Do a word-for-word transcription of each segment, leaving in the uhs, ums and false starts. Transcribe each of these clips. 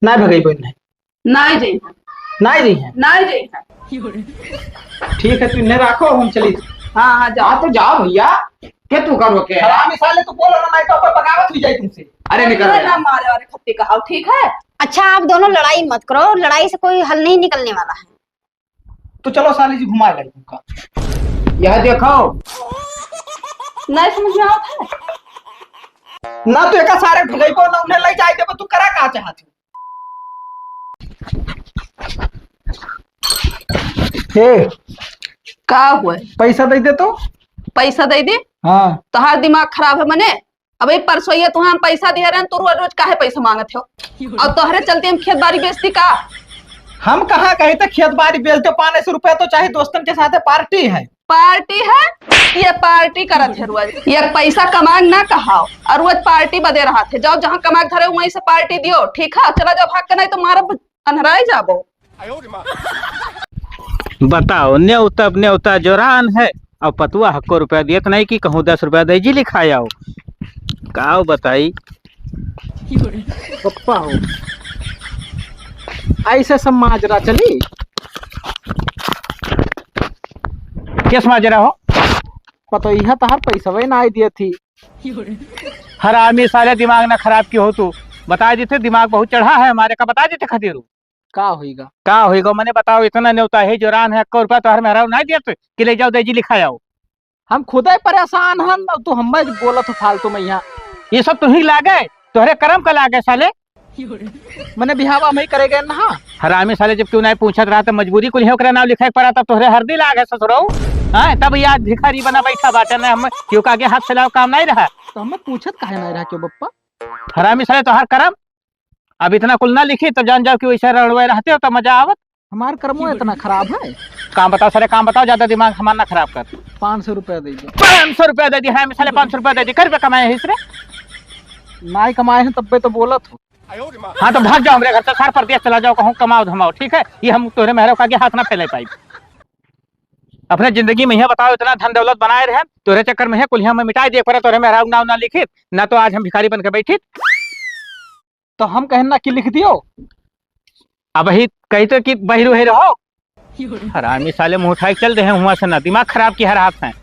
ना भगई बहन है। नाई जइहैं। नाई जइहैं? नाई जइहैं। ठीक है, तू इन्हें राखो, हम चली। हाँ, हाँ, जाओ। हाँ, तो जाओ भैया, के तू करो के? हरामी साले, तू बोलो ना, नहीं तो ऊपर बगावत हुई जाए तुमसे। अरे निकल अरे जा। ना मारे वाले खत्ती कहाओ, ठीक है? अच्छा, आप दोनों लड़ाई मत करो, लड़ाई से कोई हल नहीं निकलने वाला है। तो चलो साली जी, घुमा ले तुमका। यह देखो। नहीं समझ में आवत है। ना तो एका सारे भगई को ना उन्हें ले जाए देबो, तू करा का चाहत हो? हे, का हुआ? पैसा दे दे तो। पैसा दे दे? हाँ। तोहार दिमाग खराब है मने? अबे परसोइया तुहाँ हम पैसा दिहे रहन, तू रोज रोज काहे पैसा मांगत हो? और तोहरे चलते हम खेत बाड़ी बेचती का? हम कहाँ कहे थे खेत बाड़ी बेचते, पाँच सौ रुपया तो चाहे दोस्तन के साथ पार्टी है। पार्टी है? ये पार्टी करत है रोज। ये पैसा कमाग ना कहाओ और रोज पार्टी बदे रहत है। जाओ जहाँ कमाग धरे वहीं से पार्टी दियो, ठीक है? चला जाओ भाग के, नहीं तो मारब अन्हराई जाबो। बताओ, नेवता, नेवता जोरान है, और पतुआ हक्को रुपया दियत नहीं कि कहूँ दस रुपया दे जी लिखाए आओ। का बताई? पप्पा हो, ऐसे सब माजरा चली? किस माजरा हो? पतोहिया तहार पैसवे ना आई दियत ही। हरामी साले, दिमाग ना खराब की हो तू। बता देते, दिमाग बहुत चढ़ा है हमारे का, बता देते खातिर। का होइगा? का होइगा? मने बताओ, इतना नेवता है, जोरान है, हक्को रुपया तोहर मेहरारू ना दियत कि ले जाओ दे जी लिखा आओ। हम खुदे परेशान हन, अब तू हमें बोलत हो फालतू में यहाँ। ये सब तुही लागे, तोहरे करम का लागे साले। मने बिहावा हम ही करे गए ना। हरामी साले, जब क्यों नहीं पूछत रहा तो मजबूरी कुल है ओकरा नाम लिखाए के पड़ा, तब तोहरे हरदी लागे ससुरऊ। हाँ, तब ये आज भिखारी बना बैठा बाटे ना, हम क्यों का आगे हाथ फैलाओ काम नहीं रहा। तो हमें पूछत काहे नहीं रहा क्यों बप्पा? हरामी साले, तोहर करम। अब इतना कुल ना लिखी, तब जान जाओ कि वैसे रड़वे रहते हो, तब मजा आवत। हमार करमो इतना खराब है। काम बताओ सारे, काम बताओ, ज्यादा दिमाग हमार ना खराब कर। पाँच सौ रुपया दे दो। पाँच सौ रुपया दे दी, हरामी साले, पाँच सौ रुपया दे दी, कर कमाए है इसरे? नाई कमाए हैं, तब्बे तो बोलत हो। हाँ, तो भाग जाओ हमरे घर से, सार परदेस चला जाओ, कहूँ कमाओ धमाओ, ठीक है? ये हम तोहरे मेहरारू का आगे हाथ ना फैले पाई। अपने जिंदगी में यह बताओ, इतना धन दौलत बनाए रहे, तोहरे चक्कर में है कुल हम मिटाए दिए, पर तोहरे मेहरारू नाव ना लिखित, ना तो आज हम भिखारी बन के बैठित। तो हम कहन ना कि लिख दियो। अब ही कही तो कि बहिरू है रहो। हरामी साले, मुंह उठाए के चल दे हैं हुआ से ना, दिमाग खराब की हर हाथ है।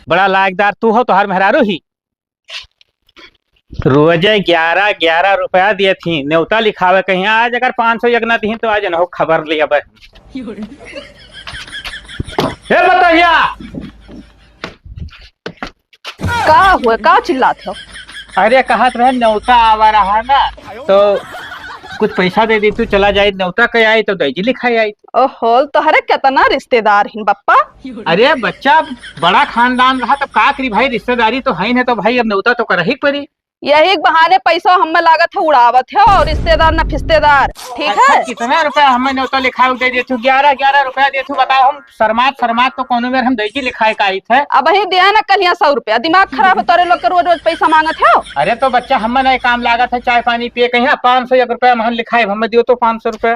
बड़ा लायकदार तू हो, तोहार मेहरारू ही। रोजे ग्यारह, ग्यारह रुपया दिए थी, नेवता लिखावे कहीं, आज अगर पाँच सौ एक ना दी तो आज इन्हों खबर लिया बे। हे बतैया, का हुआ, का चिल्लात हो? अरे, कहत रहे नेवता आवा रहा ना, तो कुछ पैसा दे दी, तू चला जाई, नेवता के आई तो दई जी लिखाई आई। ओहो, तोहरे केतना रिश्तेदार हिन बप्पा। अरे बच्चा, बड़ा खानदान रहा, तब का करी भाई, रिश्तेदारी तो है ही नहीं, तो भाई अब नेवता तो करही के पड़ी। यही के बहाने पैसा हमें लागत है उड़ावत है, और रिश्तेदार न फिस्तेदार, ठीक अच्छा, है? कितना रुपया हमें नेवता लिखाए दे दे तू? ग्यारह, ग्यारह रुपया दे तू, बताओ, हम शर्मात शर्मात तो कोनो बेर हम दई जी लिखाए का आइत है। अब ही दिया ना कल यहाँ सौ रुपया, दिमाग खराब है तोरे लोग के, रोज रोज पैसा मांगत हो। अरे तो बच्चा, हमें नहीं काम लागत है, चाय पानी पिए कहीं, पाँच सौ एक रुपया हम लिखाए, हमें दियो तो पाँच सौ रुपया।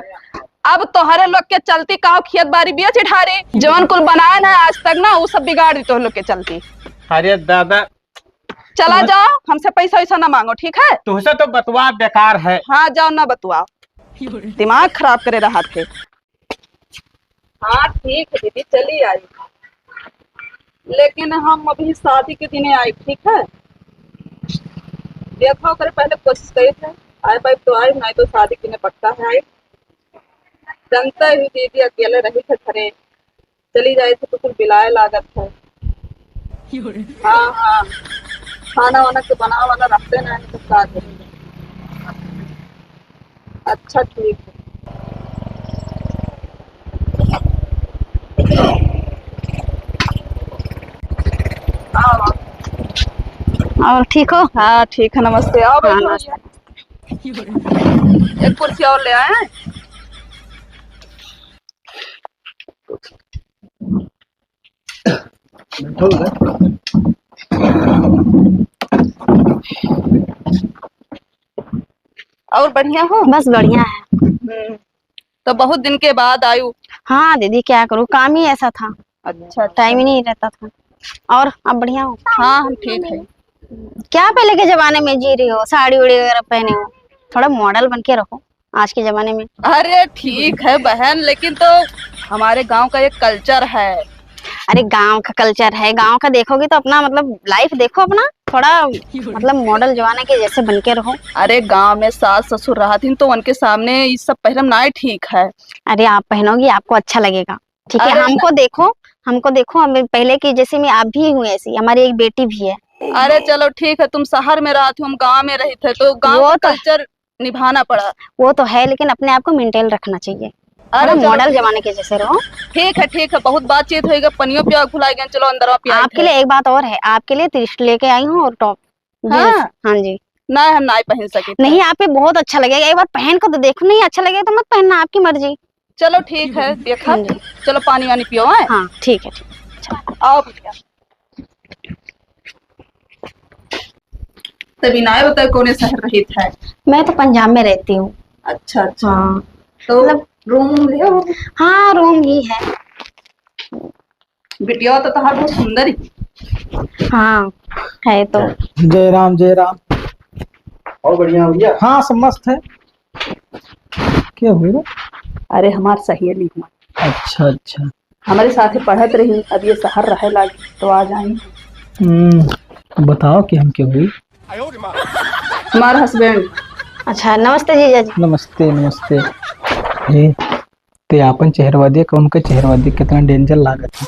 अब तोहरे लोग के चलती काहो खेत बाड़ी बेच ढारी, जवन कुल बनाए ना आज तक ना, वो सब बिगाड़ दी तोहरे लोग के चलती। अरे दादा, चला जाओ, हमसे पैसा वैसा ना मांगो, ठीक है? तुहसे तो बतवा बेकार है। हाँ, जाओ ना बतवाओ, दिमाग खराब करे रहा थे। हाँ ठीक है दीदी, चली आई, लेकिन हम अभी शादी के दिने आई, ठीक है? देखो, ओकरे पहले कोशिश करी थे, आए पाइब तो आए, नहीं तो शादी के दिने पक्का है आई। जनता ही दीदी अकेले रही थे घरे, चली जाए थे तो कुल बिलाए लागत है। हाँ, हाँ, खाना वाना के बना वाना रखते ना है तो का करेंगे। अच्छा, ठीक है। आओ, आओ। और ठीक हो? हाँ, ठीक है, नमस्ते। आओ, हाँ, बैठो। नमस्ते। एक कुर्सी और ले आए हैं। और बढ़िया हो? बस बढ़िया है। हम्म, तो बहुत दिन के बाद आयु। हाँ दीदी, क्या करूँ, काम ही ऐसा था। अच्छा, अच्छा। टाइम ही नहीं रहता था। और आप बढ़िया हो? हाँ, हम ठीक है। क्या पहले के जमाने में जी रही हो, साड़ी उड़ी वगैरह पहने हो, थोड़ा मॉडल बन के रहो। आज के जमाने में। अरे ठीक है बहन, लेकिन तो हमारे गांव का एक culture है। अरे गांव का culture है, गांव का देखोगी तो अपना मतलब life देखो अपना, थोड़ा मतलब model जमाने के जैसे बन के रहो। अरे गांव में सास ससुर रहत हिन तो उनके सामने ये सब पहनम नाय ठीक है। अरे आप पहनोगी, आपको अच्छा लगेगा, ठीक है? अरे हमको देखो, हमको देखो, हम पहले की जैसे में आप भी हुए ऐसी, हमारी एक बेटी भी है। अरे चलो ठीक है, तुम शहर में रहत हो, हम गांव में रहित है, तो गांव वो का तो culture निभाना पड़ा। वो तो है, लेकिन अपने आप को maintain रखना चाहिए। अरे थोड़ा चलो model ठीक। जमाने के जैसे रहो। ठीक है, ठीक है, बहुत बातचीत होइगा, पनियो पिया भुला गए, चलो अंदर पिया आपके लिए एक बात और है, आपके लिए T-shirt लेके आई हूँ और top, jeans। हाँ। हाँ जी। ना, हम नाय पहन सके। नहीं, आप पे बहुत अच्छा लगेगा, एक बार पहन को तो देखो। नहीं अच्छा लगेगा तो मत पहनना, आपकी मर्जी। चलो ठीक है, देखा। हाँ जी। चलो पानी वानी पियो, हैं? हाँ, ठीक है, ठीक है। चलो। आओ भैया। तभी ना आए, बताओ कौने शहर रहित है? मैं तो पंजाब में रहती हूँ। अच्छा, अच्छा। हाँ। तो मतलब room वूम लिया हो? हाँ, room ही है। बिटिया तो तहार बहुत सुंदर ही। हाँ, है तो। जय राम, जय राम। और बढ़िया भैया? हाँ, सब मस्त है। क्या हुआ? अरे, हमार सहेली हुआ। अच्छा, अच्छा। हमारे साथ ही पढ़त रही, अब ये शहर रहे लागी, तो आ जाई। हम्म, बताओ कि हम के हुई? हमार husband। अच्छा, नमस्ते जीजा जी। नमस्ते, नमस्ते। हे, ते आपन चेहरवा दे, कौन का चेहरवा दे, कितना danger लागत है।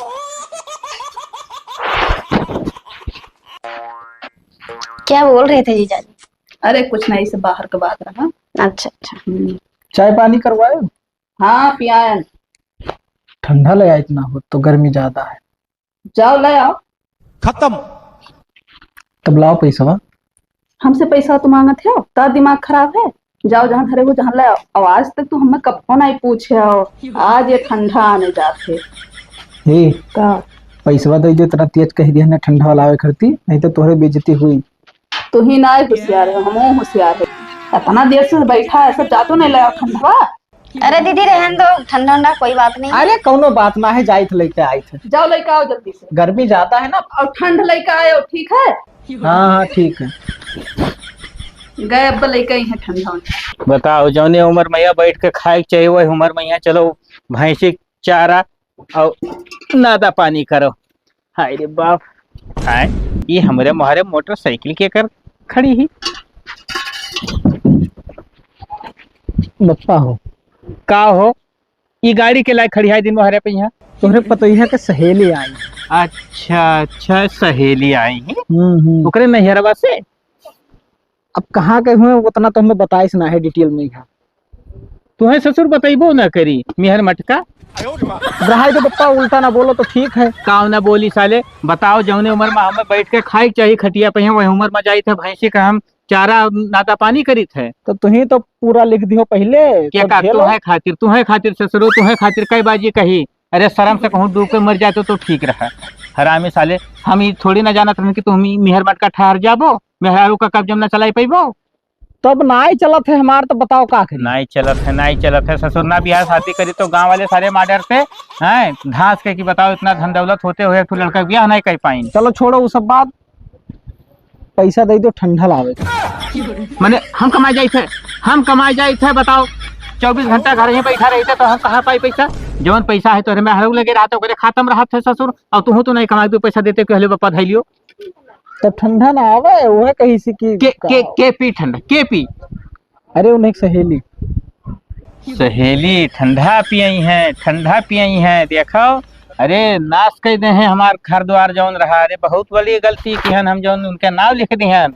क्या बोल रहे थे जीजा जी? अरे कुछ नहीं, इसे बाहर का बात रहा। अच्छा, अच्छा। हम्म। चाय पानी करवाए? हाँ, पियाएन। ठंडा ले आइत ना हो तो गर्मी ज्यादा है। जाओ ले आओ। खत्म। तब लाओ पैसवा। हमसे पैसा तो मांगत हो, का दिमाग खराब है? जाओ जहाँ धरे हो, जहाँ ले आओ। और आज तक तू हमें कब्बो नहीं पूछे हो, आज ये ठंडा आने जात है। ए, का? पैसवा दे दे, इतना तेज कह दिया ना ठंडा वाला आवे खरती, नहीं तो तोहरे बेइज्जती हुई। तू ही ना होशियार है, हमहू होशियार है। इतना देर से बैठा है, सब जातो नहीं ले आओ ठंडवा। अरे दीदी, रहन दो, ठंडा ठंडा कोई बात नहीं। अरे, कौनो बात ना है, जाइत लेके आइत है। जाओ, लेके आओ जल्दी से। गर्मी ज्यादा है ना। और ठंड लेके आयो, ठीक है? हाँ, हाँ, ठीक है। गए, अब लेके आई है ठंडा उंडा। बताओ, जौने उम्र में यहाँ बैठ के खाए के चाहिए, वही उम्र में यहाँ चलो भैंसी चारा और नादा पानी करो। हाय रे बाप, हाय, ये हमरे मोहरे मोटरसाइकिल के कर खड़ी ही। बप्पा हो। का हो? ई गाड़ी के लायक खड़ी है दिन मोहरे पे यहाँ। तोहरे पतोहिया के सहेली आई। अच्छा, अच्छा, सहेली आई है? हम्म, हम्म। ओकरे नैहरवा से? अब कहाँ के हुए, उतना तो हमें बताइस ना है detail में यहाँ। तुहे ससुर बतइबो ना करी, मिहर मटका। रहाई दे बप्पा, उल्टा ना बोलो तो ठीक है। काव ना बोली साले, बताओ, जौने उम्र में हमें बैठ के खाए के चाही खटिया पे, वही उम्र में जाइत है भैंसी का हम चारा नादा पानी करित है। तो तुही तो पूरा लिख दियो पहिले, के तो का, झेलो। तुहे खातिर, तुहे खातिर ससुरो, तुहे खातिर कई बाजी कही, अरे शर्म से कहूँ डूब के मर जाए तो, तो ठीक रहा। हरामी साले, हम ई थोड़ी ना जानत रहन कि तुम ई मिहर मटका ठहर जाबो, मेहरारू का कब्जा में ना चलाई पइबो। तब नाई चलत है हमार, तो बताओ का करी? नाई चलत है, नाई चलत है। ससुर ना बियाह शादी करी तो गाँव वाले सारे मार डरते हैं, धांस के कि बताओ इतना धन दौलत होते हुए एक ठो लड़का बियाह नहीं कर पाइन। चलो छोड़ो वो सब बात, पैसा दे दो ठंडा लावे। माने हम कमाए जाइत है, हम कमाए जाइत है, बताओ चउबीस घंटा घर ही बैठा रहित है तो हम कहाँ पाई पैसा? जौन पैसा है तोहरे मेहरारू लगे रहत है, ओकरे खाता में रहत है ससुर, और तुहू तो नहीं कमाई, तू पैसा देते कहले बप्पा धैलियो। तब ठंडा ना आवे, वह कही सी कि के, का? के, के पी ठंडा, के पी? अरे, उन्हें एक सहेली। सहेली ठंडा पियई हैं, ठंडा पियई हैं, देखो। अरे, नाश कर दे हैं हमार घर द्वार जौन रहा। अरे, बहुत बड़ी गलती की हन हम जौन उनके नाव लिख दी हन।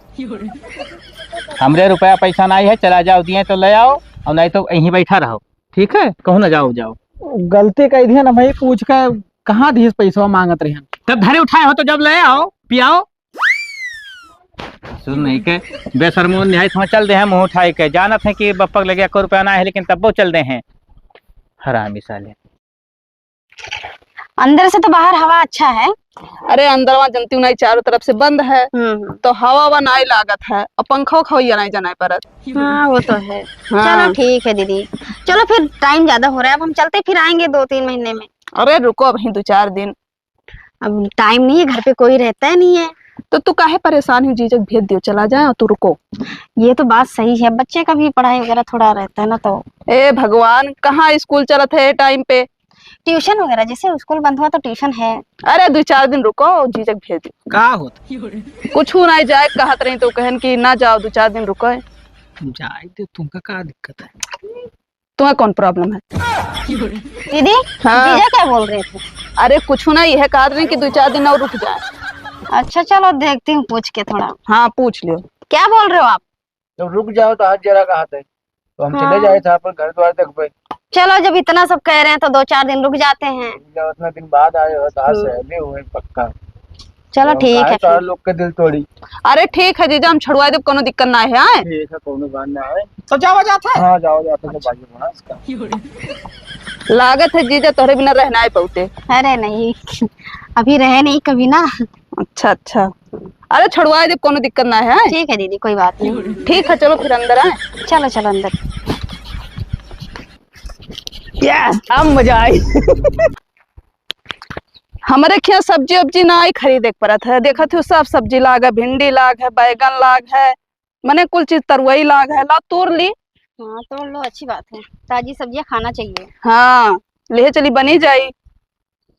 हमरे रुपया पैसा नहीं है, चला जाओ, दिए तो ले आओ, और नहीं तो यहीं बैठा रहो, ठीक है? कहूँ ना जाओ, जाओ। गलती कह दिया ना भाई, पूछ के कहाँ दिए पैसा मांगत रहे हैं? तब धरे उठाए हो तो जब ले आओ, पियाओ। सुन नहीं के, बेशर्मो निहायत हुआ चल दे हैं मुँह उठाए के। जानत हैं कि बप्पक लगे एको रुपया ना है, लेकिन तब्बो चल दे हैं। हरामी साले। अंदर से तो बाहर हवा अच्छा है। अरे अंदरवा जनती नहीं, चारों तरफ से बंद है, हम्म, हम्म। तो हवा वा नहीं लागत है, और पंखा उखा ये नहीं जनाए परत। हाँ, वो तो है। हाँ। चलो ठीक है दीदी, चलो फिर time ज्यादा हो रहा है, अब हम चलते, फिर आएंगे दो तीन महीने में। अरे रुको, अभी दो चार दिन। अब time नहीं है, घर पे कोई रहता ही नहीं है। तो तू काहे परेशान हो, जीजा के भेज दियो, चला जाए और तू रुको। ये तो बात सही है, बच्चे का भी पढ़ाई वगैरह थोड़ा रहता है ना तो। ए भगवान, कहाँ स्कूल चलत है ये टाइम पे? ट्यूशन वगैरह, जैसे स्कूल बंद हुआ तो ट्यूशन है। अरे दो चार दिन रुको, जीजा के भेज दियो। का होत? कुछ ना, जाए कहत रही तो कहन कि ना जाओ, दो चार दिन रुको। जाए दे, तुमका का दिक्कत है? तुम्हें कौन प्रॉब्लम है? दीदी, हाँ। जीजा क्या बोल रहे थे? अरे कुछ ना, यह कह रहे हैं कि दो चार दिन और रुक जाए। अच्छा चलो देखती हूँ पूछ के थोड़ा। हाँ पूछ लियो। क्या बोल रहे हो आप? जब रुक जाओ तो हाथ जरा का हाथ है, तो हम हाँ। चले जाए थे अपन घर द्वार तक पे। चलो जब इतना सब कह रहे हैं तो दो चार दिन रुक जाते हैं। रुक जाओ, इतना दिन बाद आए हो तो आज हम्म। सहेली हुए पक्का। चलो तो ठीक है काहे फिर। लोग के दिल तोड़ी। अरे ठीक है जीजा, हम छुड़वा देब, कोनो दिक्कत ना है, आए? ठीक है, कोनो बात ना है। तो जावा जात है? हाँ, जावा जात है, तो अच्छा। बाजू में, हाँ, इसका। लागत है जीजा तोहरे बिना रहना है बहुते। अरे नहीं, अभी रहे नहीं कभी ना। अच्छा, अच्छा। अरे छुड़वा देब, कोनो दिक्कत ना है। ठीक है दीदी, कोई बात नहीं। ठीक है, चलो फिर अंदर आए। चलो, चलो अंदर। Yes, अब मजा आई। हमरे खिया सब्जी उब्जी ना आई खरीदे के परत है। देखत हो सब सब्जी लाग है, भिंडी लाग है, बैगन लाग है, मने कुल चीज तरुई लाग है। ला तोड़ ली। हाँ तोड़ लो, अच्छी बात है, ताजी सब्जियां खाना चाहिए। हाँ ले चली, बनी जाई।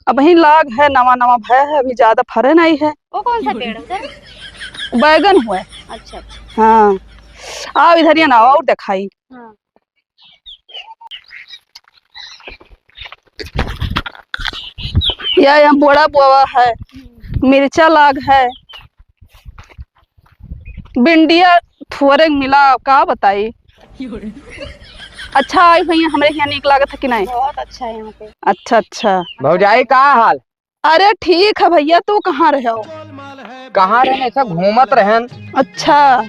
अबहीं लाग है, नवा नवा भय है, अभी ज्यादा फरे नहीं है। वो कौन सा पेड़ है उधर? बैगन हुए। अच्छा अच्छा। हाँ आओ इधर, ये ना और दिखाई। हाँ। या यहाँ बोड़ा बोवा है, मिर्चा लाग है, भिंडिया थोरे मिला, का बताई। अच्छा आई भैया, हमरे यहाँ नीक लागत है कि नहीं? बहुत अच्छा है यहाँ पे। अच्छा अच्छा। भौजाई का हाल? अरे ठीक है भैया, तू कहाँ रहे हो? कहाँ रहे, ऐसा घूमत रहन। अच्छा।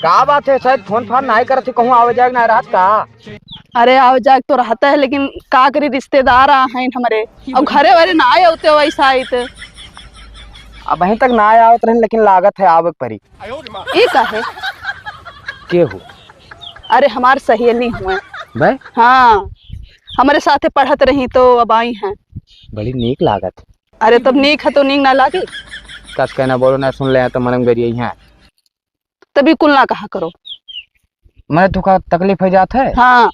का बात है, शायद फोन फान नहीं करत ही, कहूँ आवे जाए ना रहत का? अरे आवे जाए तो रहता है, लेकिन का करी, रिश्तेदार आ हैं हमरे, और घरे वाले ना आए होते वैसा आइत। अबहीं तक ना आए आवत रहन, लेकिन लागत है आवे के परी। ई का है? के हो? अरे हमार सहेली हुए। बे? हाँ, हमरे साथे पढ़त रही तो अब आई हैं। बड़ी नीक लागत। अरे तब नीक है तो नीक ना लागी? कस कहना बोलो ना, सुन ले तो मनम गरिया हैं। तभी कुल ना कहा करो। मैं तू का तकलीफ हो जात है? हाँ।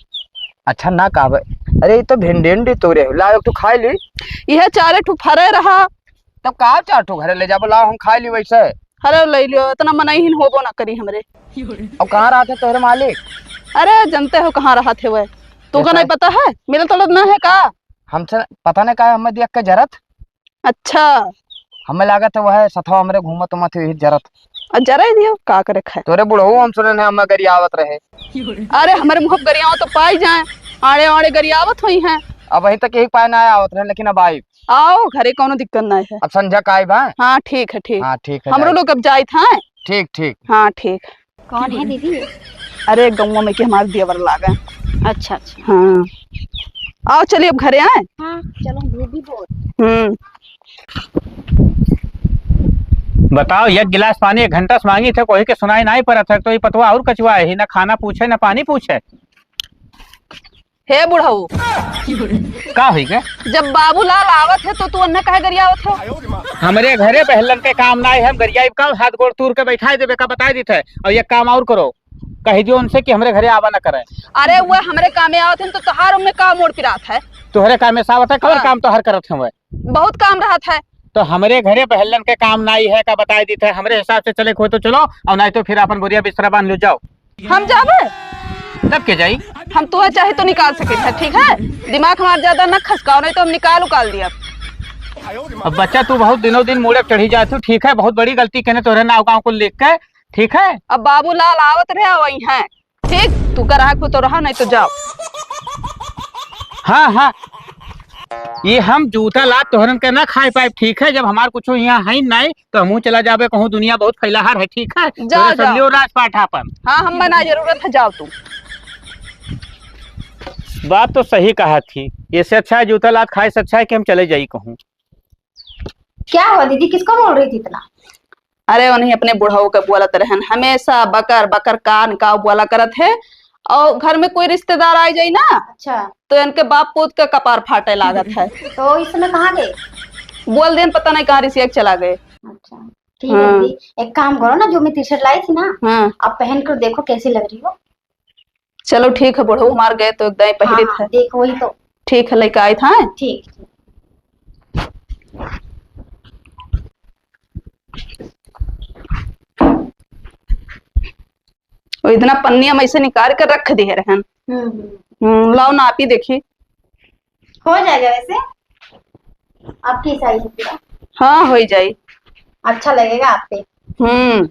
अच्छा ना कहबे। अरे ये तो भिंडी उंडी तोरे हो, लाओ तू खाई ली। यह चारे ठो फरे रहा। तब का चार ठो घरे ले जाबो, लाओ हम खाई ली वैसे। अरे ले लियो, इतना मनई हिन होबो ना करी हमरे। अब कहाँ रहत है तोहरे मालिक? अरे जनते हो कहाँ रहत है वह, तू का कैसे? नहीं पता है, मिलत उलत ना है का? हमसे पता नहीं का, हमें देख के जरत। अच्छा। हमें लागत है वह सथवा हमरे घूमत उमत हुई जरत। आ जरा ही दियो, का करे खाए। तोरे बुढ़ऊ हम सुने हैं, हमें गरियावत रहे। अरे हमरे मुँह पे गरियाओ तो पाई जाए, आड़े आड़े गरियावत हुई हैं। अब वहीं तक यही पाए ना आवत रहे, लेकिन अब आई। आओ घरे, कौनो दिक्कत ना है। अब संझा का आई बा? हाँ ठीक है, ठीक। हाँ ठीक है, हमरो जाई। लोग अब जाइत हैं। ठीक ठीक। हाँ ठीक। कौन है दीदी? अरे गौवा में के हमार देवर लागे। अच्छा अच्छा। हाँ आओ चलिए अब घरे आए। हाँ चलो, धूप भी बहुत। हम्म। बताओ, एक गिलास पानी एक घंटा से मांगी थे, कोई के सुनाई नहीं पड़त है, तो ये पतवा और कचुआ है, ना खाना पूछे ना पानी पूछे। हे बुढ़ऊ, का हुई के? जब बाबूलाल आवत है तो तू अन्ना काहे गरियावत हो? हमरे घरे बहलन के काम ना है, हम गरियाई का, हाथ गोड़ तूर के बैठा देबे का, बताई देत है। और ये काम और करो, कह दियो उनसे कि हमरे घरे आवा ना करे। अरे वो हमरे कामे आवत है तो तोहार उनमें का मोड़ पिरात है? तोहरे कामे से आवत है, कवन हाँ। काम तोहर करत है? बहुत काम रहत है। तो हमरे घरे बहलन के काम नाई है का, बताई देत है, हमरे हिसाब से चले को तो चलो, और नहीं तो फिर अपन बोरिया बिस्तरा बांध लो, जाओ। हम जाबे? तब के जाई? हम तुहे चाहे तो निकाल सके थे, ठीक है? दिमाग हमार ज्यादा न खसकाओ, नहीं तो हम निकाल उकाल दिया। अब बच्चा, तू बहुत दिनों दिन मूड़े चढ़ी जात हूँ, ठीक है? बहुत बड़ी गलती कहने तोहरे नाव गाँव को लिख के, ठीक है? अब बाबूलाल आवत रहे, वही हैं। ठीक, तू का रहा को तो रहा, नहीं तो जाओ। हाँ, हाँ, ये हम जूता लात तोहरन के ना खाए पाए, ठीक है? जब हमार कुछ यहाँ है नहीं, तो हमहू चला जाबे कहूँ, दुनिया बहुत फैलाहार है, ठीक है? जाओ, तोरे जाओ। समझियो राजपाट आपन। हाँ, हम ना जरूरत है, जाओ तू। बात तो सही कहा थी, इससे अच्छा है जूता लात खाए से अच्छा है कि हम चले जाई कहूँ। क्या हुआ दीदी, किसको बोल रही थी इतना? अरे उन्हीं अपने बुढ़ऊ के बोलत रहन, हमेशा बकर बकर कान का बोला करत है। और घर में कोई रिश्तेदार आ जाई ना, अच्छा। तो इनके बाप पूत के कपार फाटे लागत है। तो इस समय कहाँ गए? बोल देन, पता नहीं कहाँ रिसिया के चला गए। अच्छा। ठीक है हाँ। दीदी, एक काम करो ना, जो मैं टी-शर्ट लाई थी ना, हाँ। आप पहन कर देखो कैसी लग रही हो। चलो ठीक है, बुढ़ऊ हमार गए तो एक दाई पहिरित हाँ, है। देखो वही तो। ठीक है, लेके आई था। ठीक। वो इतना पन्नी हम ऐसे निकाल कर रख दिए रहन। हम्म, हम्म। हम्म, लाओ नापी देखी। हो जाएगा वैसे, आपकी साइज पूरा। हाँ, हो ही जाई। अच्छा लगेगा आप पे। हम्म।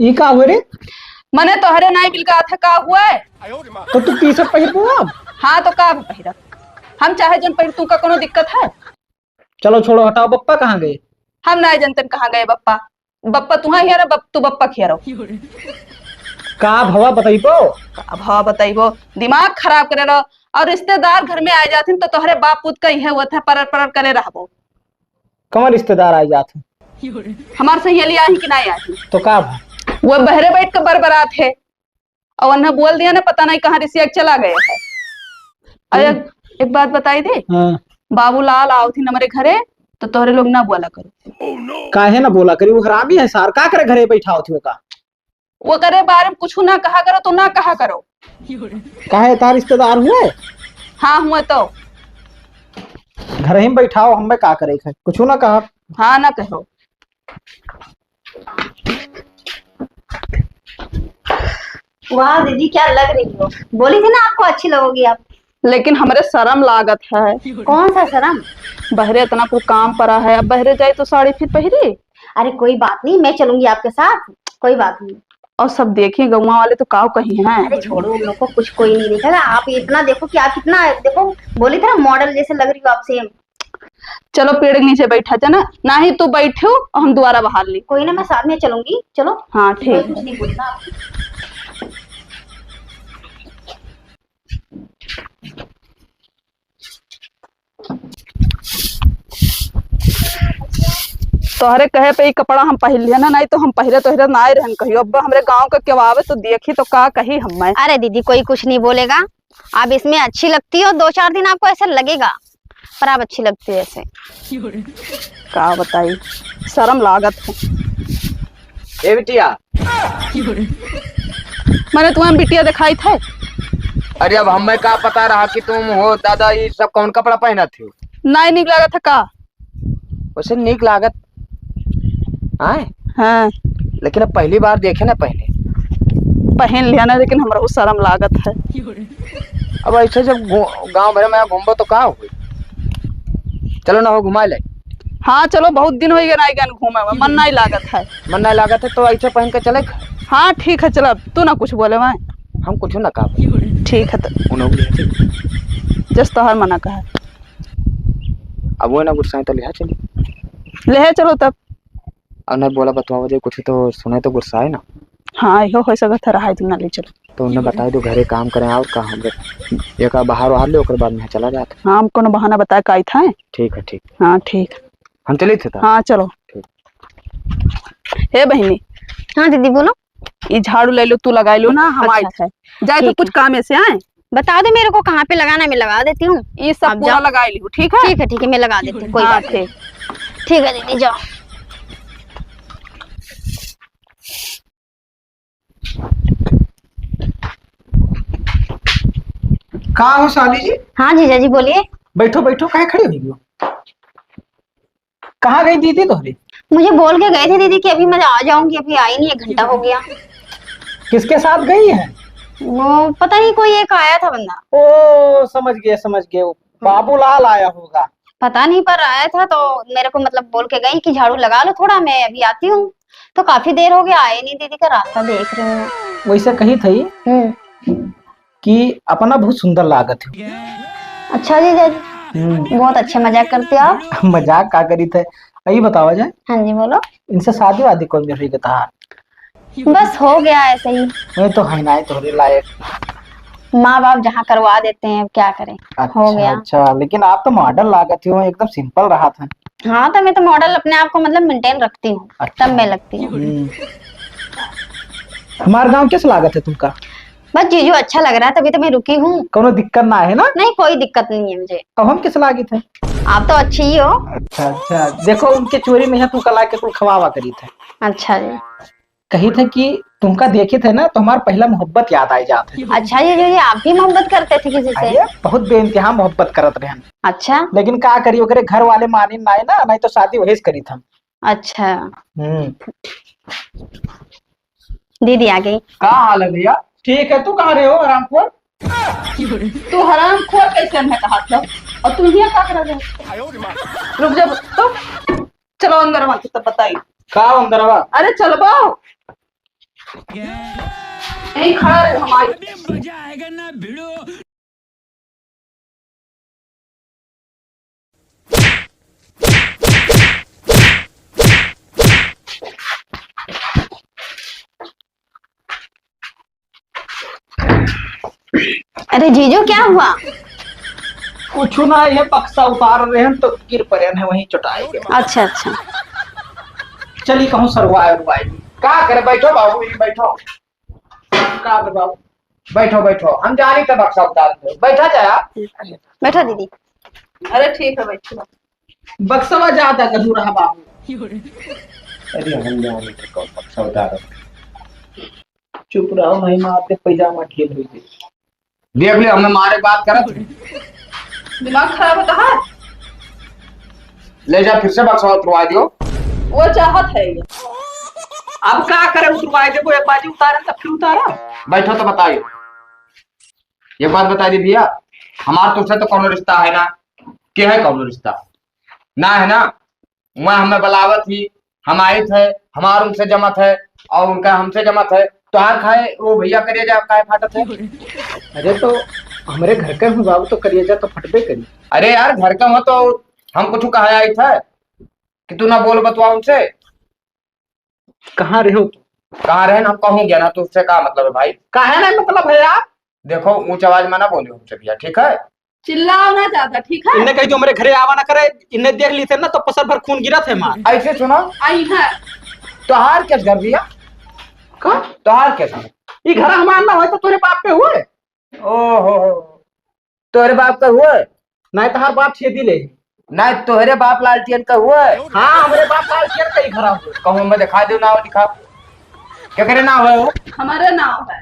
ई का हुए रे? मने तोहरे नाई मिल का था, का हुआ है? तो तू टी-शर्ट पहिर तू अब? हाँ, तो का पहिरा? हम चाहे जन पहिर, तू का कोनो दिक्कत है? चलो छोड़ो, हटाओ, बप्पा कहाँ गए? हम ना जनतन कहाँ गए बप्पा। बप्पा तुहा हियरा, बप-, तू बप्पा खियरो। का भवा बतइबो? का भवा बतइबो? दिमाग खराब करे रहो। और रिश्तेदार घर में आ जाथिन तो तोहरे बाप पूत का इहे होत है, परर परर करे रहबो। कमर रिश्तेदार आ जात है? हमार सहेली आही कि नहीं आही? तो का भा? वो बहरे बैठ के बरबरात है। और उन्हें बोल दिया ना, पता नहीं कहाँ रिसिया के चला गया है। और एक, हम्म। एक बात बताई दे, हाँ। बाबूलाल आओ थी हमारे घरे, तो तोहरे लोग ना बोला करो। काहे ना बोला करी? वो हरामी है सार, का करे घरे बैठा होती का? वो करे बारे में कुछ ना कहा करो, तो ना कहा करो। काहे, तार रिश्तेदार हुए? हाँ, हुए तो। घर ही में बैठाओ, हमें का करे है? कुछ ना कहा। हाँ, ना कहो। वाह दीदी, क्या लग रही हो? बोली थी ना आपको अच्छी लगोगी आप। लेकिन हमरे शर्म लागत है। कौन सा शर्म? बहरे इतना कुल काम पड़ा है, अब बहरे जाई तो साड़ी फिर पहिरी। अरे कोई बात नहीं, मैं चलूंगी आपके साथ, कोई बात नहीं। और सब देखिए, गौवा वाले तो काव कही हैं। अरे छोड़ो, उन लोग को कुछ कोई नहीं देखेगा। आप इतना देखो कि आप कितना, देखो, बोली थी ना, मॉडल जैसे लग रही हो आप, सेम। चलो पेड़ के नीचे बैठा जाना, ना ही तू बैठो और हम दोबारा बाहर ली। कोई ना, मैं साथ में चलूंगी, चलो। हाँ, कोई ठीक। कुछ नहीं बोलता आपको। तोहरे कहे पे ई कपड़ा हम पहिर लिया ना, नहीं तो हम पहिरे तोहरे ना आए रहन कहियो। अब हमरे गांव का केहू आवे तो देखी तो का कही हमें। अरे दीदी, कोई कुछ नहीं बोलेगा, आप इसमें अच्छी लगती हो, दो चार दिन आपको ऐसा लगेगा, पर आप अच्छी लगती हो ऐसे। का बताई, शर्म लागत है। ए बिटिया। मैंने तुम्हें बिटिया दिखाई थे। अरे अब हमें का पता रहा कि तुम हो दादा, ये सब कौन कपड़ा पहनत हो? नहीं नीक लागत है का? वैसे नीक लागत आए। हाँ। लेकिन अब पहली बार देखे ना पहने। पहन लिया ना, लेकिन हमरा शर्म लागत है। अब ऐसे जब घू-, गांव भर में घूमबो तो का होई? चलो ना हो घुमा ले। हाँ चलो, बहुत दिन हो गए ना गन घूमे में, मन नहीं लागत है। मन नहीं लागत है तो ऐसे पहन के चले। हाँ ठीक है, चलो तू ना कुछ बोले मैं। हम कुछ ना कहा। ठीक है तो। उन्होंने जस तोहर मना कहा। अब वो ना गुस्साए तो लिहा चली। ले चलो तब। और नहीं बोला बतवा दे कुछ तो सुने तो गुस्साए ना। हाँ, इहो हो सकत है, रहा है, तू ना ले चलो। तो उन्हें बताई दो, घरे काम करें और का हम लोग एक बाहर बाहर ले, ओकर बाद में चला जात। हाँ, हम कोनो बहाना बताए का आई था। ठीक है, ठीक। हाँ, ठीक। हम चली थे तो। हाँ, चलो। ठीक। हे बहिनी। हाँ दीदी, बोलो। ये झाड़ू ले लो, तू लगाई लो ना, हम अच्छा। आई थे। जाए तो ठीक कुछ है। काम ऐसे आए। बता दो मेरे को कहाँ पे लगाना है, मैं लगा देती हूँ। ये सब आप पूरा जाओ। लगाई ली, ठीक है? ठीक है, ठीक है, मैं लगा देती हूँ, कोई हाँ, बात नहीं। ठीक। ठीक है दीदी, जाओ। का हो साली जी? हाँ जीजा जी, बोलिए। बैठो, बैठो, काहे खड़ी हुई हो? कहाँ गई दीदी तोहरी? मुझे बोल के गए थे दीदी कि अभी मैं आ जाऊंगी, अभी आई नहीं, एक घंटा हो गया। किसके साथ गई है? वो पता नहीं, कोई एक आया था बंदा। ओ, समझ गए, समझ गए, वो बाबूलाल आया होगा। पता नहीं, पर आया था तो मेरे को मतलब बोल के गई कि झाड़ू लगा लो थोड़ा, मैं अभी आती हूँ। तो काफी देर हो गया, आए नहीं दीदी का रास्ता देख रही हूँ। वैसे कही थी हम्म। कि अपना बहुत सुंदर लागत है। अच्छा जीजा जी, हम्म। बहुत अच्छे मजाक करते हो आप। मजाक का करी थे? यही बतावा जाए। हाँ जी, बोलो। इनसे शादी वादी कोई मिल रही के तहार? बस हो गया ऐसे ही। मैं तो है ना तोहरे लायक। माँ बाप जहाँ करवा देते हैं, अब क्या करें, अच्छा, हो गया। अच्छा, लेकिन आप तो मॉडल लागत हो, एकदम सिंपल रहा था। हाँ, तो मैं तो मॉडल अपने आप को मतलब मेंटेन रखती हूँ, अच्छा। तब मैं लगती हूँ। हम्म। हमार गाँव कैसे लागत है तुमका? बस जीजू अच्छा लग रहा है, तभी तो मैं रुकी हूँ। कोनो दिक्कत ना है ना? नहीं, कोई दिक्कत नहीं है मुझे। अब हम कैसे लागित है? आप तो अच्छे ही हो। अच्छा, अच्छा, देखो उनके चोरी में है, तू कला के कुल खवावा करी थे। अच्छा जी। कही थे कि तुमका देखी थे ना तो हमार पहला मोहब्बत याद आ जात है। अच्छा, ये जो, ये आप भी मोहब्बत करते थे किसी से? अरे, बहुत बेइंतहा मोहब्बत करत रहन। अच्छा। लेकिन का करी, ओकरे घर वाले मानिन नाई ना, नाई तो शादी वही से करी थे। अच्छा। हम्म। दीदी आ गई। का हाल है भैया? ठीक है, तू कहाँ रहे हो हरामखोर? तू हरामखोर कैसे हमें कहा था? और तू यहाँ का कर रहे हो? रुक जा, तो चलो अंदर वहाँ तब बताई। का अंदरवा? अरे चलबो। यहीं खड़ा रहे हमारे। अरे जीजू, क्या हुआ? कुछ ना, ये बक्सा उतार रहे हैं तो गिर पड़े हैं, वहीं चोटाई गए। अच्छा, अच्छा। चली कहूँ सरवाए उरवाए। का करे, बैठो बाबू, यहीं बैठो। का बे बाबू, बैठो, बैठो, हम जानी तो बक्सा उतार दो। बैठा जाए आप। बैठो दीदी। अरे ठीक है, बैठो। बक्सवा ज्यादा गधू रहा बाबू। अरे हम जानी तो कौन बक्सा उतार। चुप रहो, नहीं मारते पैजामा ढील हुई। देख ले, हमें मारे बात करत है। दिमाग खराब होता है। ले जा, फिर से बक्सा उतरवा दियो। वो चाहत है ये। अब का करे, उतरवा दे, वो एक बाजी उतारे तो फिर उतारा। बैठो तो बताइयो। ये बात बता दी भैया, हमार तुमसे तो कौनो रिश्ता है ना, के है कौनो रिश्ता? ना है ना, वह हमें बलावत ही, हम आइत है, हमार उनसे जमत है और उनका हमसे जमत है। तोहार खाए वो भैया करेजा काहे फाटत है? अरे तो हमरे घर का हूँ बाबू, तो करेजा तो फटबे करी। अरे यार, घर का हो तो हम कुछ कहा आइत है कि तू ना बोल बतवा उनसे। कहाँ रहे हो तू? कहाँ रहे हम कहूँ गया ना, तुझसे का मतलब है भाई? काहे ना मतलब है यार? देखो, ऊंच आवाज में ना बोलियो हमसे भैया, ठीक है? चिल्लाओ ना ज्यादा, ठीक है? इन्हें कही जो हमरे घरे आवा ना करे, इन्हें देख ली थे ना तो पसर भर खून गिरत है मार। ऐसे सुनो। आई है। तोहार केस घर भैया? का? तोहार केस घर? ई घर हमार ना होए तो तोरे बाप पे हुए? ओहो, तोरे बाप का हुए? नहीं, तोहार बाप छेदी ले। नहीं, तोहरे बाप लालटेन का हुए? हाँ, हमरे बाप लालटेन का ही घर हुए। कहूँ मैं दिखा दो, नाव लिखा। क्या करे नाव है वो? हमारे नाव है।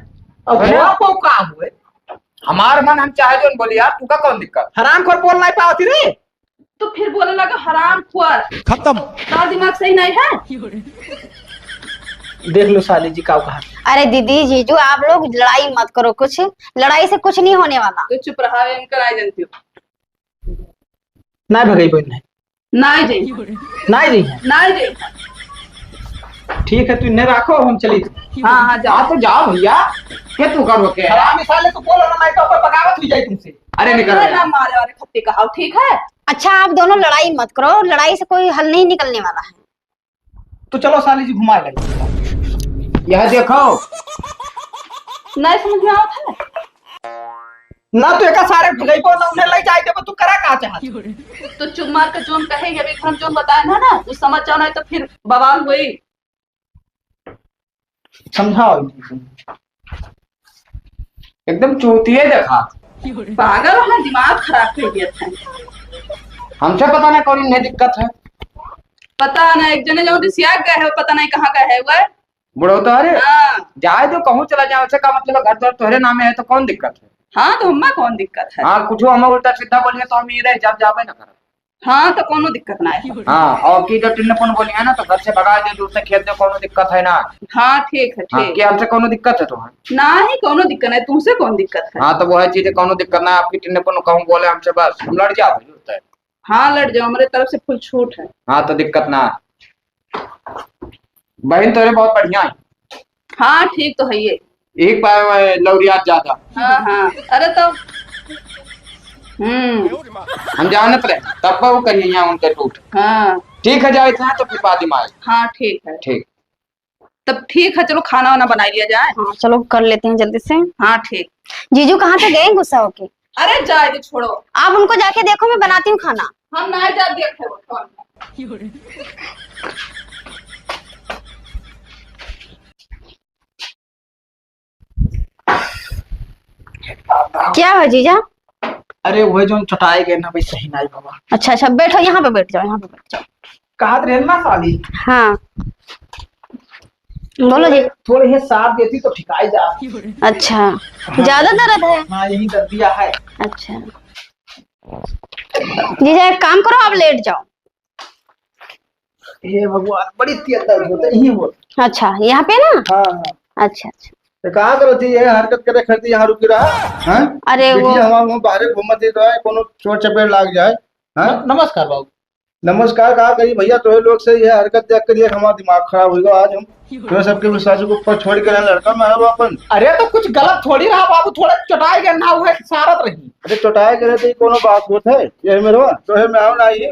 अब है ना? बाप को का हुए? हमार मन हम चाहे जो बोली यार, तू का कौन दिक्कत? हरामखोर बोल नहीं पावती रे। तो फिर बोले लगा हरामखोर। खत्म। का दिमाग सही नहीं है? देख लो साली जी का कहा। अरे दीदी, जीजू, आप लोग लड़ाई मत करो, कुछ लड़ाई से कुछ नहीं होने वाला। तो चुप रहा, इनका नहीं जानती हूँ। नहीं भगई बहन है। नहीं जाई। नहीं जाई। नहीं जाई। ठीक है, तू इन्हें रखो, हम चली। हाँ, हाँ, जाओ। हाँ, तो जाओ भैया। के तू करो के? हरामी साले, तू बोलो ना, नहीं तो ऊपर बगावत हुई जाए तुमसे। अरे निकल अरे जा। ना मारे वाले खत्ते का हाव, ठीक है? अच्छा, आप दोनों लड़ाई मत करो, लड़ाई से कोई हल नहीं निकलने वाला है। तो चलो साली जी घुमाए लगे। यह देखो। नहीं समझ में आवत है। ना तो एका सारे भगई को ना उन्हें ले जाए देबो, तू करा का चाहत? तो चुप मार के जोन कहे, अभी हम जोन बताए ना, ना, उस समझ जाओ, नहीं तो फिर बवाल हुई। समझाओ। एकदम चूतिए देखा। पागल है, दिमाग खराब कर दिया था। हमसे पता नहीं कौन इन्हें दिक्कत है। पता नहीं, एक जने जो रिसिया गए है, पता नहीं कहाँ गए है वह। बुढ़ऊ तो अरे, हाँ। जाए दो, कहूँ चला जाए, उसे का मतलब है, घर द्वार तोहरे नामे है तो कौन दिक्कत है? हाँ, तो हम्मा कौन दिक्कत है? हाँ, कुछ हम उल्टा सीधा बोलिए तो हम ये रहे, जब जाबे ना करब। हाँ, तो कोनो दिक्कत ना है। हाँ, और की जब टिन्न पुन बोली है ना, तो घर से भगा दे, दूर से खेत दे, कोनो दिक्कत है ना? हाँ, ठीक है, हाँ, ठीक। कि हमसे कोनो दिक्कत है तुम्हें? ना ही कोनो दिक्कत है, तुमसे कौन दिक्कत है? हाँ, तो वो है चीजें, कोनो दिक्कत ना है, आपकी टिन्न पुन कहूँ बोले हमसे, बस हम लड़ जाओ, जरूरत है। हाँ, लड़ जाओ, हमारे तरफ से full छूट है। हाँ, तो दिक्कत ना है। बहन तोरे बहुत बढ़िया है। हाँ, ठीक तो है ये। एक बार में लौरियात ज्यादा। हाँ, हाँ। अरे तो, हम्म। हम जानत रहे, तब वो करिए यहाँ उनके टूट। हाँ। ठीक है, जाए थे तो फिर बाद में आए। हाँ, ठीक है। ठीक। तब ठीक है, चलो खाना वाना बना लिया जाए। हाँ, चलो कर लेते हैं जल्दी से। हाँ, ठीक। जीजू कहाँ पे गए गुस्सा होके? अरे जाए दे, छोड़ो। आप उनको जाके देखो, मैं बनाती हूँ खाना। हम ना जा देखे वो फोन। क्या है जीजा? अरे, वह जौन चोटाए गए ना, वही सही नाई बाबा। अच्छा, अच्छा, बैठो, यहाँ पे बैठ जाओ, यहाँ पे बैठ जाओ। कहत रहे ना साली। हाँ, बोलो जी। थोड़े, थोड़े ही साथ देती तो ठिकाई जा। अच्छा, हाँ। ज्यादा दर्द है? हाँ, यही दर्दिया है। अच्छा, जीजा, एक काम करो, आप लेट जाओ। हे भगवान, बड़ी तेज दर्द होता है, यहीं होता। अच्छा, यहाँ पे ना? हाँ, हाँ। अच्छा, अच्छा। तो कहाँ करो थी ये हरकत करे खड़ी यहाँ रुकी रहा? हाँ? अरे वो बिटिया हमारे वहाँ बाहरे घूमत ही तो है, कोनो चोट चपेट लाग जाए। हाँ? न-, नमस्कार बाबू। नमस्कार कहा कही भैया, तोहे लोग से ये हरकत देख कर ये हमारा दिमाग खराब होगा आज हम। तो सबके विश्वास के ऊपर छोड़ के ना लड़का में आयो अपन। अरे तो कुछ गलत थोड़ी रहा बाबू, थोड़ा चोटाए गए ना हुए सारत रही। अरे चोटाए गए तो ये कोनो बात होत है? ये मेरे तो है मैं आओ ना ही।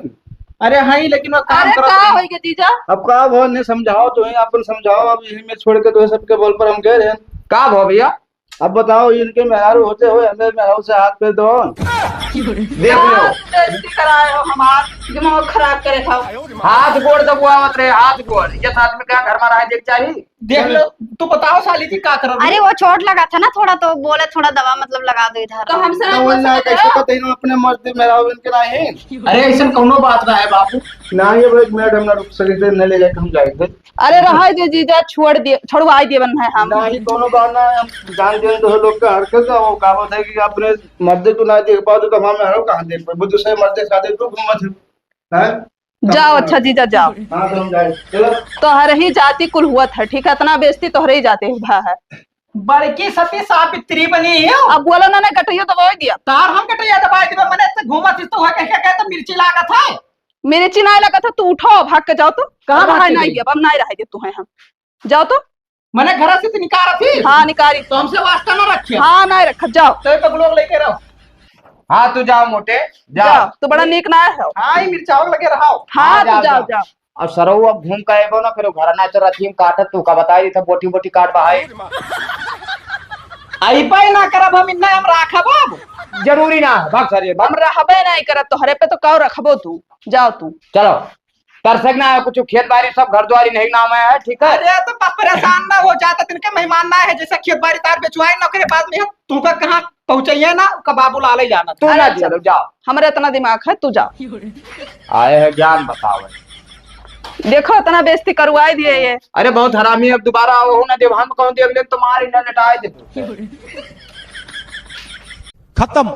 अरे हाँ ही, लेकिन वो काम अरे करत का रही। होई गए जीजा? अब का भो ने समझाओ, तो ही अपन समझाओ, अब यही में छोड़ के तो सबके बोल पर हम गए रहे। का भो भैया? अब बताओ, इनके मेहरारू होते हुए हमें मेहरारू से हाथ पे दो। देख लो। बेइज्जती कराए हो हमार, दिमाग खराब करे खाओ। हाथ गोड़ दबुआवत रहे, हाथ गोड़। ये साथ में क्या घर में रहे देख चाहिए? देख लो, तू बताओ साली जी का करब? अरे वो चोट लगा था ना थोड़ा, तो बोले थोड़ा दवा मतलब लगा दो इधर। तो हमसे तो ना वो बोल ना सकते कैसे हो? पता ही ना अपने मर्द मेहरारू इनके ना है। अरे ऐसा कौनो बात ना है बाबू। ना ये भाई मैडम ना रुक सके थे, न ले जाके हम जाए थे। अरे रहाई दे जीजा, छोड़ दिए, छोड़वाई दिए बन है हम। नाही, कोनो बात ना, हम जान देन तो लोग का हरकत है, वो का बात है कि अपने मर्दे को ना देख पाओ तो हमारे मेहरारू कहाँ देख पाए? वो दूसरे मर्दे के साथ तो घूमत है, हैं? जाओ, अच्छा जीजा, जाओ। हाँ, तो हम जाए। चलो। तोहरे ही जाति कुल हुआ था, ठीक है? इतना बेइज्जती तोहरे ही जाति हुआ है। बड़की सती सावित्री बनी है। अब बोलो ना, ना, गटैया दबाई दिया। तार हम गटैया दबाई दिया, मने तो घूमत इस तो है, कह, कह, कह तो मिर्ची लागत है। मिर्ची ना लागत है, तू उठो, भाग के जाओ तो। कहाँ अब भाग रहाई के नहीं जाई? अब हम नहीं रहाई दे तू है हम। जाओ तो। मने घर से तो निकाल रखी। हाँ, निकारी। तो हमसे वास्ता ना रखे। हाँ, नहीं रखा, जाओ। तो एक लोग लेके रहो। हाँ, तू जाओ मोटे, जाओ। जाओ, तू बड़ा नीक ना है। हाँ, ये मिर्चावल लगे रहो। हाँ, हाँ, तू जाओ, जाओ, जाओ। जाओ। अब सरऊ अब घूम के अइबो ना, फिर वो घर ना चल रही काटत तू का बताई था, बोटी बोटी काट बहाई। आई पाई ना करब हम, इन्ना हम राखब अब। जरूरी ना है, भाग सारे, भाग। हम रहबे नहीं करब, तोहरे पे तो काव रखबो तू, जाओ तू। चलो। कर सकना है कुछ खेत बाड़ी सब घर द्वारी नहीं नाम है, ठीक है? अरे तो बस परेशान ना हो जाता, तिनके मेहमान ना है, जैसे खेत बाड़ी तार बेचवाए ना करे बाद में हम तुमका कहाँ पहुँचाइए ना, का बाबू लाले जाना। तू ना अरे चलो, जाओ। हमरे इतना दिमाग है, तू जाओ। आए हैं ज्ञान बतावे। देखो, इतना बेइज्जती करवाए दिए ये। अरे बहुत हरामी, अब दोबारा आओ ना देव, हम कहूँ देव ले तुम्हारी न लटाए दे। खत्म।